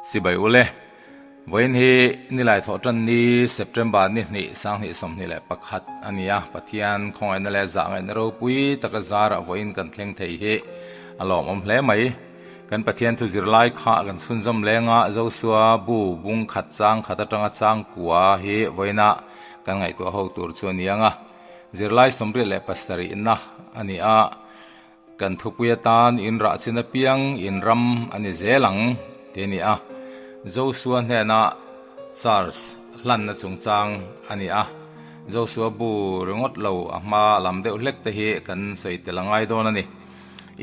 Chibai ule. Vawiin hi Nilai thawhtan ni September ni hnih 2021 a ni a, Pathian khawngaihna leh zahngaihna ropui taka zarah vawiin kan thleng thei hi a lawmawm hle mai. Kan Pathian thu zirlai kha kan chhunzawm lenga Josua bu bung khat chang khat atanga chang kua hi vawiina kan ngaihtuah ho tur chu a ni ang a. Zirlai 87 na a ni a, kan thupui atan in rah chin apiang in ram a ni zel ang tih a ni a. Josua hnena charge hlanna chungchang a ni a, Josua bu ringawt lo a hma lam deuh hlek te hi kan sawi tel a ngai dawn a ni.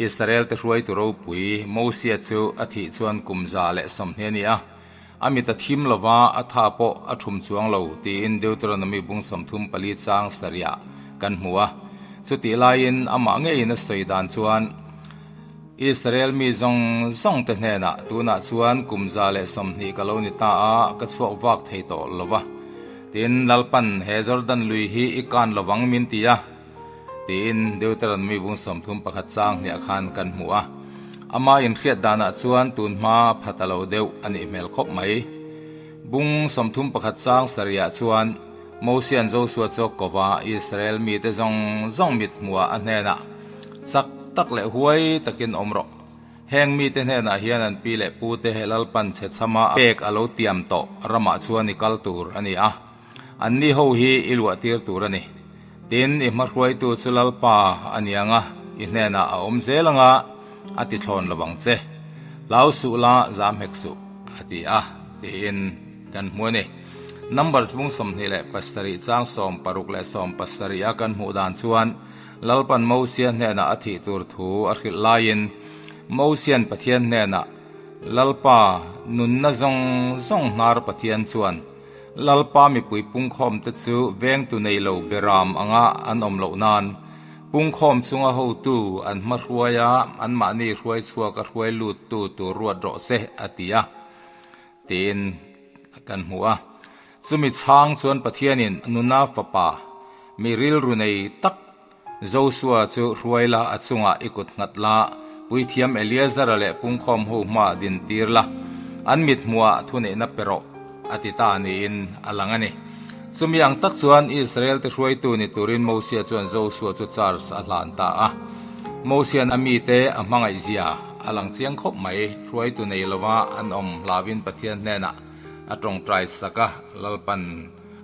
Israel te hruaitu ropui Mosia chu a thih chuan kum 120 a ni a. A mit a thim lo va, a tha pawh a thum chuang lo, tiin Deuteronomy bung 34 chang sarihah kan hmu a. Chutih laiin amah ngeiin a sawi dan chuan, Israel mi zawng zawng te hnenah tunah chuan kum 120 ka lo ni ta a, ka chhuak vak thei tawh lo va. Tin, Lalpan he Jordan lui hi i kan lovang min ti a. Tiin Deuteronomy bung 31 chang hniah khan kan hmu a. Ama inhriat danah chuan tun hma phat a lo deuh a nih hmel khawp mai. Bung 31 chang sarihah chuan Mosian Josua chu a ko va, Israel mite zawng zawng mit hmuhah a hnenah, Chak tak leh huai takin awm rawh. Heng mite hnenah hian an pi leh pute Lalpan chhe chhama pek a lo tiam tawh ramah chuan i kal tur a ni a. Anni ho hi i luah tir tur a ni. Tin, i hmahruaitu chu Lalpa a ni ang a, i hnenah a awm zel ang a, a ti thlawn lo ang che. Hlau suh la, zam hek suh, a ti a, tiin kan hmu a ni. Numbers bung 27 chang 60 leh 70 a kan hmuh dan chuan Lalpan Mosia hnenah a thih tur thu a hrilh laiin Mosian Pathian hnenah, Lalpa, nunna zawng zawng hnar Pathian chuan, Lalpa mipui pungkhawmte chu vengtu nei lo beram anga an awm loh nan, pungkhawm chunga hotu an hma hruai a, anmahni hruai chhuak a hruai luttu tur ruat rawh se, a ti a, tiin kan hmu a. Chumi chhang chuan Pathianin nuna fapa, mi rilru nei tak Josua chu hruai la, a chungah i kut nghat la, puithiam Eleazara leh pungkhawm ho hmaah dintir la, an mithmuhah thuneihna pe rawh, a ti ta niin a lang a ni. Chumi ang tak chuan Israel-te hruaitu ni turin Mosia chuan Josua chu charge a hlan ta a. Mosia'n a mite a hmangaihzia a lang chiang khawp mai, hruaitu nei lova an awm hlauin Pathian hnenah a tawngtai sak a, Lalpan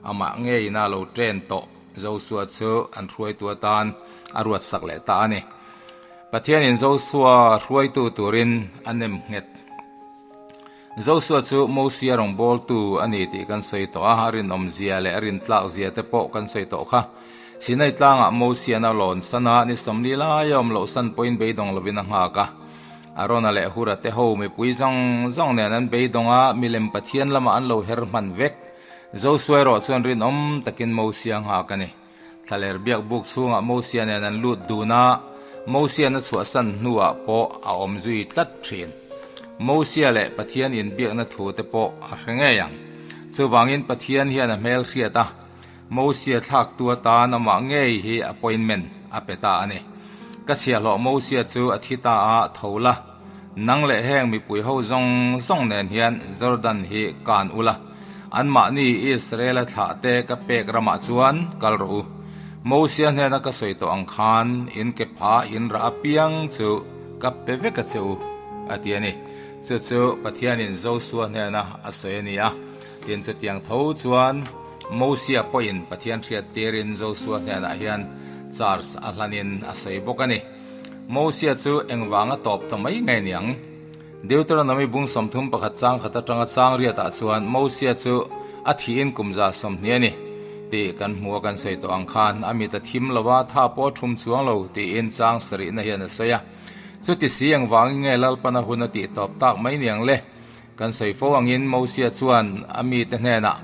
amah ngeiin a lo chen tawh. Josua chu an hruaitu atan a ruat sak leh ta a ni. Pathianin Josua hruaitu turin a nem nghet. Josua chu Mosia rawngbawltu a ni tih kan sawi tawh a, a rinawmzia leh a rintlakzia te pawh kan sawi tawh kha. Sinai tlangah Mosian a lawn san a, ni 40 laia awm loh san pawhin beidawng lovin a nghak a. Arona leh Hura te ho mipui zawng zawng nen an beidawng a, milem Pathian lamah an lo her hman vek. Josua erawh chuan rinawm takin Mosia nghak a ni. Thlaler biak buk chhungah Mosia nen an lut dun a, Mosian a chhuahsan hnuah pawh a awm zui tlat thin. Mosia leh Pathian inbiakna thu te pawh a hre ngei ang. Chuvangin Pathian hian a hmel hriat a, Mosia thlaktu atan amah ngei hi appointment a pe ta a ni. Ka chhiahhlawh Mosia chu a thi ta a, tho la. Nang leh heng mipui ho zawng zawng nen hian Jordan hi kan ula, anmahni Israela thlah te ka pek ramah chuan kal rawh u. Mosia hnena ka sawi tawh ang khan in ke pha in rah apiang chu ka pe vek a che u, a ti a ni. Chu chu Pathianin Josua hnena a sawi a ni a. Tin, chutiang tho chuan Mosia pawhin Pathian hriat tirin Josua hnenah hian charge a hlanin a sawi bawk a ni. Mosia chu engvanga tawp ta mai nge niang? Deuteronomy bung 31 chang khat atanga chang riatah chuan Mosia chu a thihin kum 120 a ni tih kan hmu a, kan sawi tawh ang khan a mit a thim lo a, tha pawh a thum chuang lo tiin chang sarihna hian a sawi a. Chuti si engvangin nge Lalpana hun a tih tawp tak mai niang le? Kan sawi fo angin Mosia chuan a mite hnenah,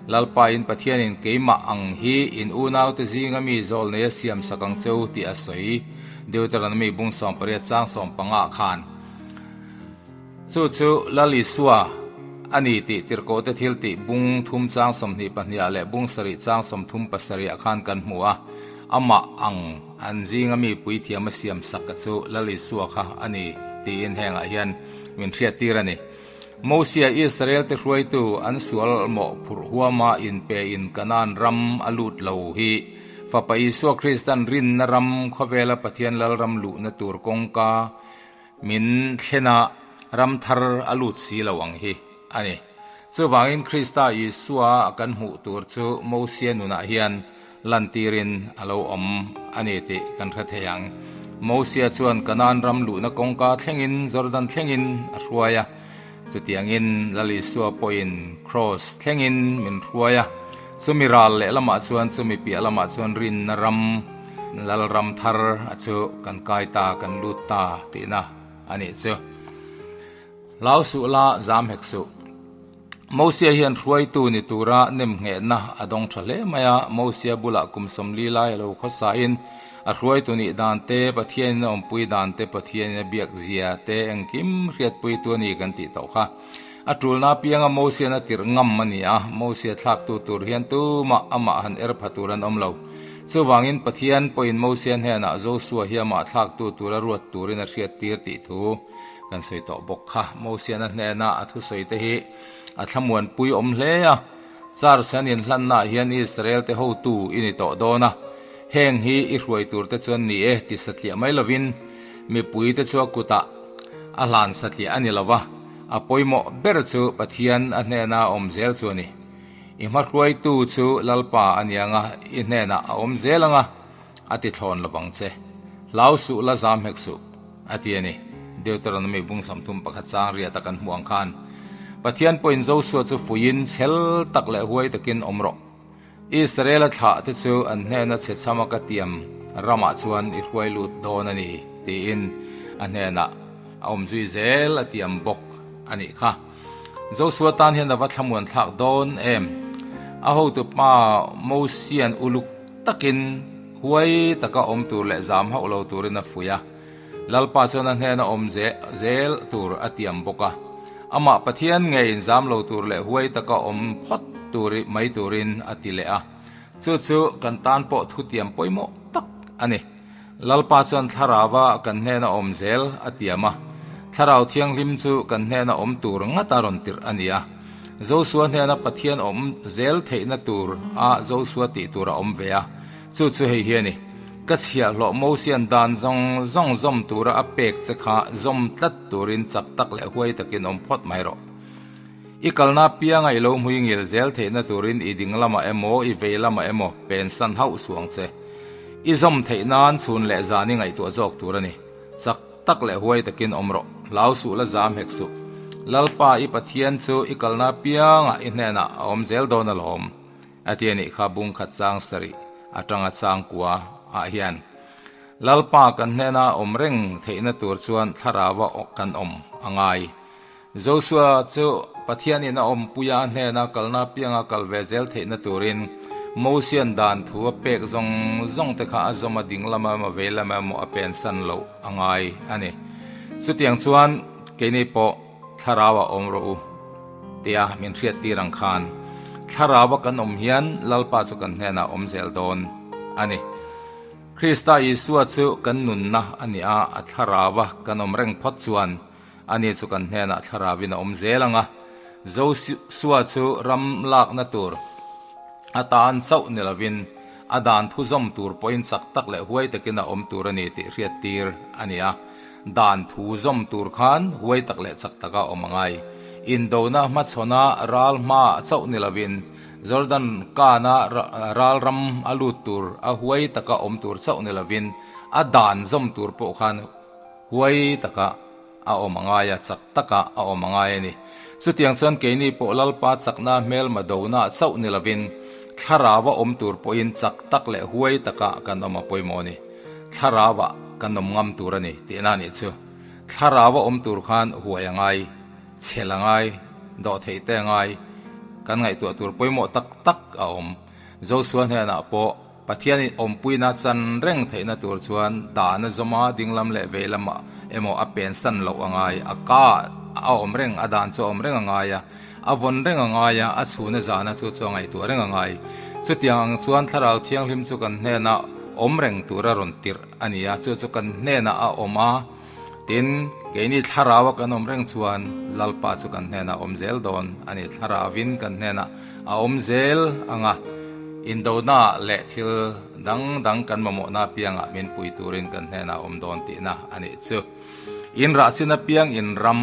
Lalpa in Pathianin keimah ang hi in unaute zinga mi zawl nei a siam sak ang che u tih a sawi, Deuteronomy bung 18 chang 15 khan. Chu chu Lal Isua a ni tih tirhkohte thil tih bung thum chang 22 ah leh bung sarih chang 37 ah khan kan hmu a, amah ang an zinga mi puithiam a siam sak chu Lal Isua kha a ni tiin hengah hian min hriat tir a ni. Mosia Israel-te hruaitu an sual mawhphurh huama inpein Kanaan ram a lut lo hi Fapa Isua Kristan rinna ram khawvela Pathian Lalram luhna tur kawngka min thlen a, ram thar a lut si lo ang hi a ni. Chuvangin Krista Isua kan hmuh tur chu Mosia nunah hian lantirin a lo awm a ni tih kan hre thei ang. Mosia chuan Kanaan ram luhna kawngka thlengin Jordan thlengin a hruai a, chutiangin Lal Isua pawhin Kraws thlengin min hruai a. Chumi ral lehlamah chuan chumi piah lamah chuan rinna ram, Lalram thar a chu kan kai ta, kan lut ta tihna a nih chu. Hlau suh la, zam hek suh. Mosia hian hruaitu ni tura nemnghehna a dawng tha hle mai a, Mosia bulah kum 40 lai a lo khawsain a hruaitu nih dan te, Pathianin a awmpui dan te, Pathianin a biak zia te engkim hriatpuitu a ni kan tih tawh kha. A tulna apianga Mosian a tirh ngam a ni a, Mosia thlaktu tur hian tumah amah han er pha tur an awm lo. Chuvangin Pathian pawhin Mosia hnenah Josua hi amah thlaktu tura ruat turin a hriattir tih thu kan sawi tawh bawk kha. Mosian a hnena a thusawi te hi a thlamuanpui awm hle a, Charge an inhlannaah hian Israel te hotu i ni tawh dawn a, heng hi i hruai tur te chuan ni e ti satliah mai lovin mipui te chu a kutah a hlan satliah a ni lo va, a pawimawh ber chu Pathian a hnena awm zel chu a ni. I hmahruaitu chu Lalpa a ni ang a, i hnenah a awm zel ang a, a ti thlawn lo vang che. Hlau suh la zam hek suh, a ti a ni. Deuteronomy bung 31 chang riata kan hmuh ang khan Pathian pawhin Josua chu fuiin chhel tak leh huai takin awm rawh. Israel-a thlah te chu an hnena chhe chhama ka tiam ramah chuan i hruai lut dawn a ni, tiin a hnenah a awm zui zel a tiam bawk a nih kha. Josua tan hian a va thlamuan thlak dawn em? A hotu pa Mosian uluk takin huai taka awm tur leh zam hauh lo turin a fuih a. Lalpa chuan a hnena awm zel tur a tiam bawk a. Amah Pathian ngeiin zam lo tur leh huai taka awm phawt tur mai turin a ti leh a. Chu chu kan tan pawh thutiam pawimawh tak a ni. Lalpa chuan Thlarauva kan hnena awm zel a tiam a. Thlarau Thianghlim chu kan hnena awm tur ngat a rawn tirh a ni a. Josua hnena Pathian awm zel theihna tur a Josua tih tur a awm ve a. Chu chu hei hi a ni. Ka chhiahhlawh Mosian dan zawng zawng zawm tura a pek che kha zawm tlat turin chak tak leh huai takin awm phawt mai rawh. I kalna apianga i lo hmui ngil zel theihna turin i ding lamah emaw i vei lamah emaw pensan hauh suang che. I zawm theih nan chhun leh zan i ngaihtuah zawk tur a ni. Chak tak leh huai takin awm rawh. Hlau suh la zam hek suh. Lalpa i Pathian chu i kalna apiangah i hnenah a awm zel dawn alawm. A ti a nih kha bung khat chang sarih atanga chang kua ah hian Lalpa kan hnena awm reng theihna tur chuan thlarauva kan awm a ngai. Josua chu Pathianin a awmpui a hnena kalna pianga kal ve zel theihna turin Mosian dan thu a pek zawng zawng te kha a zawm a ding lama emaw vei lama emaw a pensan loh a ngai a ni. Chutiang chuan keini pawh Thlarau a awm rawh u tia min hriattir ang khan Thlarau a kan awm hian Lalpa chu kan hnenah awm zel dawn a ni. Krista Isua chu kan nunna a ni a, a Thlarau a kan awm reng phawt chuan ani chu kan hnenah Thlarauin a awm zel ang a. Josua chu ram lakna tur atan chauh ni lovin a dan thu zawm tur pawhin chak tak leh huai takin a awm tur a ni tih hriattir a ni a. Dan thu zawm tur khan huai tak leh chak taka awm a ngai. Indona hmachhawna ral hma chauh ni lovin Jordan kana ral ram a lut tur a huai taka awm tur chauh ni lovin a dan zawm tur pawh khan huai taka a awm a ngai a, chak taka a awm a ngai a ni. Chutiang chuan keini pawh Lalpa chakna hmelma dona chauh ni lovin thlarau a awm tur pawhin chak tak leh huai taka kan awm a pawimawh a ni. Thlarau-ah kan awm ngam tur a ni tihna a nih chu. Thlarau-a awm tur khan huai a ngai, chhel a ngai, dawhtheih te a ngai, kan ngaihtuah tur pawimawh tak tak a awm. Josua hnenah pawh Pathianin awmpuina chan reng theihna tur chuan dan a zawm a, dinglam leh vei lamah emaw a pensan loh a ngai, a ka a awm reng, a dan chu a awm reng a ngai a. A vawn reng a ngai a, a chhun a zahna chu chu a ngaihtuah reng a ngai. Chutiang ang chuan Thlarau Thianghlim chu kan hnena awm reng tura rawn tirh a ni a, chu chu kan hnenah a awm a. Tin, keini thlaraua kan awm reng chuan Lalpa chu kan hnenah a awm zel dawn a ni. Thlarauvin kan hnenah a awm zel ang a, indonaah leh thil dang dang kan mamawhna apiangah min pui turin kan hnenah a awm dawn tihna a nih chu. In rah chin apiang in ram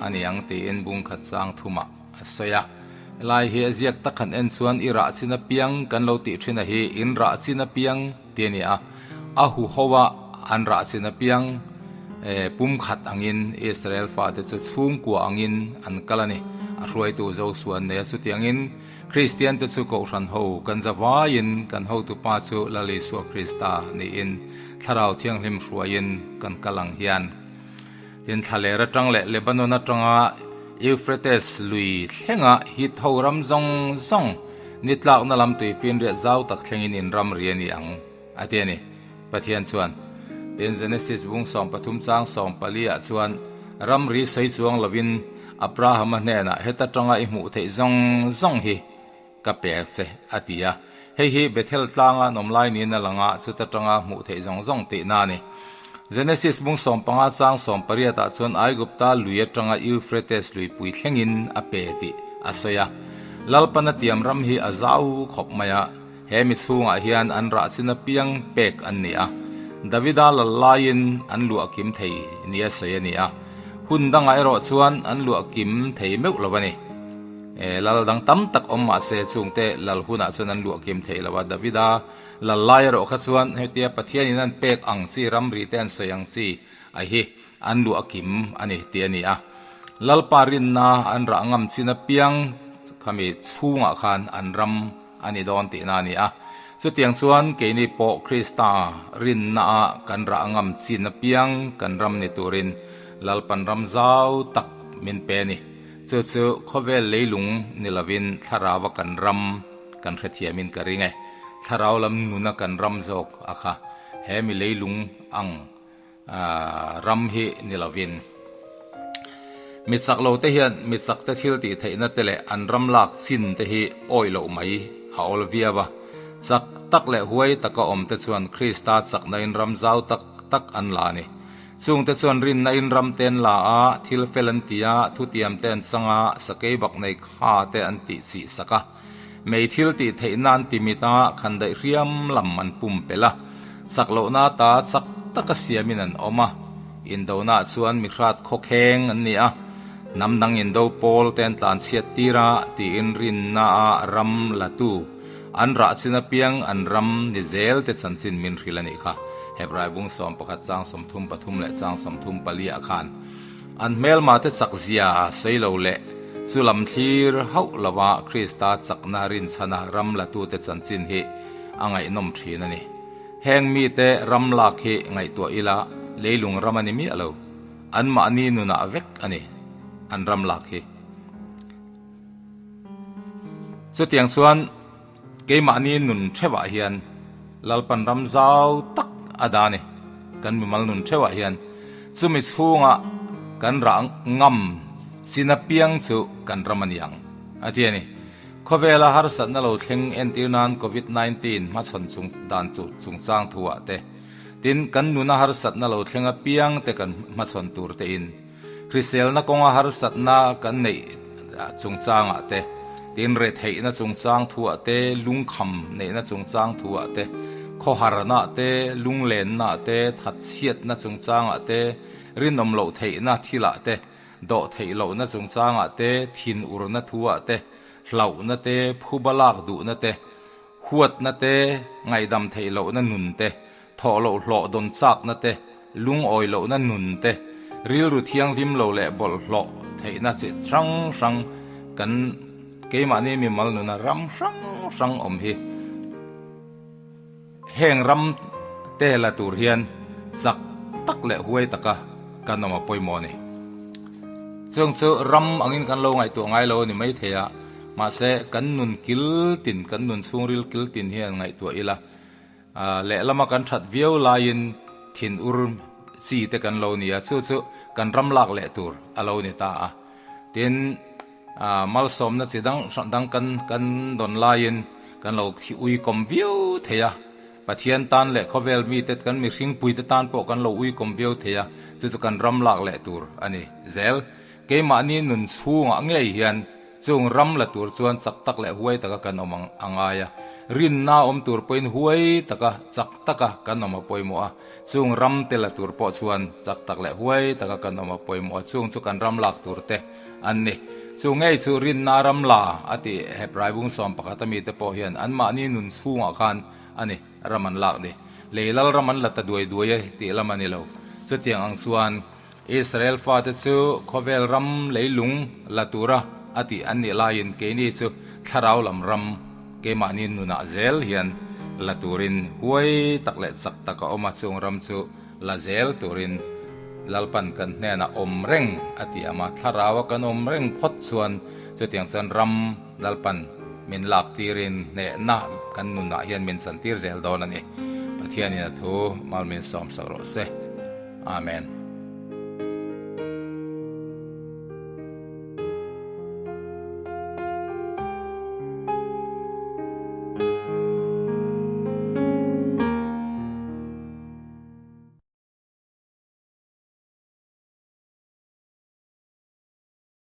a ni ang tiin bungkhat chang thumah a sawi a. Helai hi a ziak tak han en chuan i rah chin apiang kan lo tih thin a hi in rah chin apiang tih a ni a. A huho a an rah chin apiang pumkhat angin Israel fate chu chhungkua angin an kal a ni. A hruaitu Joshua an nei a, chutiangin Kristian te chu Kohhran ho kan zavaiin kan hotupa chu Lal Isua Krista niin Thlarau Thianghlim hruaiin kan kal ang hian. Tin, thlaler atang leh Lebanon atanga Euphrates lui thlenga Hit ho ram zawng zawng ni tlakna lam tuifinriat zau tak thlengin in ram ri a ni ang, a ti a ni. Pathian chuan, tin, Genesis bung 13 chang 14 ah chuan ramri sawi chuang lovin Abrahama hnenah heta tanga i hmuh theih zawng zawng hi ka pe che, a ti a. Hei hi Bethel tlanga an awm lai niin a lang a, chuta tanga hmuh theih zawng zawng tihna a ni. Genesis bung 15 chang 18 ah chuan Aigupta lui atanga Euphrates luipui thlengin a pe tih a sawi a. Lalpana tiam ram hi a zau khawp mai a, he mi chhungah hian an rah chin apiang pek an ni a. Davida lal laiin an luah kim thei nia sawi a ni a, hun dangah erawh chuan an luah kim thei meuh lo a ni. Lal dang tam tak awm mah se chungte lal hunah chuan an luah kim thei lo a, Davida lal lai erawh kha chuan hetia Pathianin an pek ang chi ramri te an sawi ang chi a hi an luah kim a ni tih a ni a. Lalpa rinna an rah ngam chin apiang khami chhungah khan an ram a ni dawn tihna a ni a. Chutiang chuan keini pawh Krista rinnaah kan rah ngam chin apiang kan ram ni turin Lalpan ram zau tak min pe a ni. Chu chu khawvel leilung ni lovin thlarau a kan ram kan hrethiamin ka ring e. Thlarau lam nuna kan ram zawk a kha he mi leilung ang ram hi ni lovin. Mi chak lo te hian mi chak te thil tih theihna te leh an ram lak chin te hi awih loh mai a awl viau a. Chak tak leh huai taka awm te chuan Krista chakna in ram zau tak tak an la a ni. Chungte chuan rinna in ram te an la a, thil fel an ti a, thutiam te an chang a, sakei bak nei kha te an tih chih sak a. Mei thil tih theihna an ti mit a, khandaih hriam lam an pum pelh a. Chak lohna ata chak taka siamin an awm a. Indonaah chuan mi hrat khawkheng an ni a, hnam dang indo pawl te an tlanchhiat tir a, tiin rinna a ram latu An rah chin apiang an ram ni zel te chanchin min hrilh a nih kha. Hebrai bung 11 chang 33 leh chang 34 ah khan an hmelma te chak zia sawi lo leh chu lam thlir hauh lova Krista chakna rinchhana ram latute chanchin hi a ngaihnawm thin a ni. Heng mite ram lak hi ngaihtuah ila leilung ram a ni miah lo. Anmahni nunah vek a ni an ram lak hi. Chutiang chuan keimahni nun theuhah hian Lalpan ram zau tak a dah a ni. Kan mimal nun theuhah hian chumi chhunga kan rah ngam chin apiang chu kan ram a ni ang, a ti a ni. Khawvela harsatna lo thleng entir nan Covid 19 hmachhawn chung dan chu chungchang thuah te, tin kan nuna harsatna lo thleng apiang te kan hmachhawn tur tein, Hriselna kawnga harsatna kan neih chungchangah te, tin retheihna chungchang thuah te, lungkham neihna chungchang thuah te, khawharna te, lunglenna te, thatchhiatna chungchangah te, rinawm loh theihna thilah te, dawh theih lohna chungchangah te, thinurna thuah te, hlauhna te, phuba lak duhna te, huatna te, ngaihdam theih lohna nun te, Thawh loh hlawh dawn chakna te, lungawi lohna nun te, rilru thianghlim lo leh bawlhhlawh theihna chi hrang hrang kan keimahni mimal nuna ram hrang hrang awm hi heng ram te la tur hian chak tak leh huai taka kan awm a pawimawh a ni. Chung chu ram angin kan lo ngaihtuah ngai lo a ni maithei a, mahse kan nun kil tin, kan nun chhungril kil tin hian ngaihtuah ila, Lehlama kan that viau laiin thinur chi te kan lo ni a, chu chu kan ram lak leh tur a lo ni ta a. Tin, malsawmna chi dang dang kan kan dawn laiin kan lo thi uikawm viau thei a. Pathian tan leh khawvel mite kan mihring puite tan pawh kan lo uikawm viau thei a, chu chu kan ram lak leh tur a ni zel. Keimahni nun chhungah ngei hian chung ram la tur chuan chak tak leh huai taka kan awm a ngai a. Rinna awm tur pawhin huai taka chak taka kan awm a pawimawh a. Chung ram te la tur pawh chuan chak tak leh huai taka kan awm a pawimawh a, chung chu kan ram lak tur te an ni. Chu ngei chu rinna ram la a tih Hebrai bung 11 a mite pawh hian anmahni nun chhungah khan a ni ram an lak ni. Lei lal ram an la ta duai duai e tih lam a ni lo. Chutiang ang chuan Israel fate chu khawvel ram leilung la tura a tih an nih laiin keini chu thlarau lam ram keimahni nunah zel hian la turin huai tak leh chak tak a awm a, chung ram chu la zel turin Lalpan kan hnenah awm reng a ti am a, thlaraua kan awm reng phawt chuan chutiang chuan ram Lalpan min lak tirin hnehna kan nunah hian min chantir zel dawn a ni. Pathianin a thu mal min sawmsak rawh se. Amen.